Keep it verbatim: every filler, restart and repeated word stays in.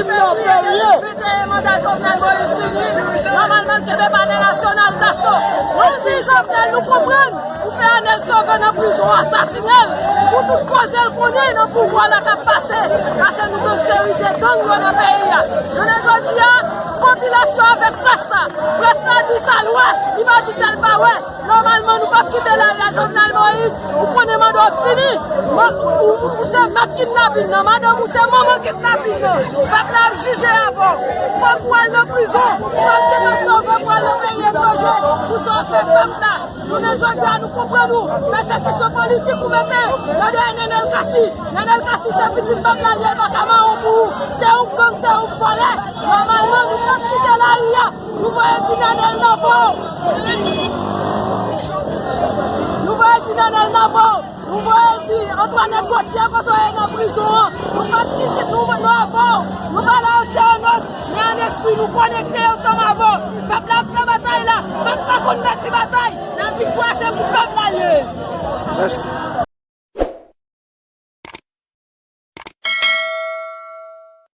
Venteyen manda Jovenel Moïse fini, nòmalman l kenbe panè nasyonal daso. Nou di Jovenel, nou konprann. Ou fè Anèl sove nan prizon, asasinen l pou tout koze l konnen nan pouvwa la k ap pase. Pase nou gancherize gang yo nan peyi a. Jounen jodi a, popilasyon avèk près la. Près la di sa l wè, li pa di sa l pa wè. Nòmalman, nou p ap kite lari a Jovenel Moïse. Ou konnen manda w fini. Ou, ou, ou se mèt kidnapin nan. Madanm ou se manman kidnapin nan. Pèp la ap jije avè w. Fòk ou al nan prizon. Fòk se nan sove pou al nan peyi etranje. Pou sa w fè pèp la. Jounen jodi a, nou konprann ou. Pèsekisyon politik ou mete nan dèyè Nenel Cassy. Nenel Cassy se pitit pèp la, li pa ka mawon pou ou. Se yon gang, se yon vòlè. Nòmalman, nou p ap kite lari a. Nou voye di Nenel nan po. Nou voye di Nenel nan po. Nou voye di Antoinette Gauthier kote w ye nan prizon an. Nou p ap kite nou, nou avè w. Nou pa la an chè an os, men an espri nou konekte ansanm avè w. Pèp la ap fè batay la. Pèp la konn pèdi batay. Laviktwa se pou pèp la l ye. Mèsi.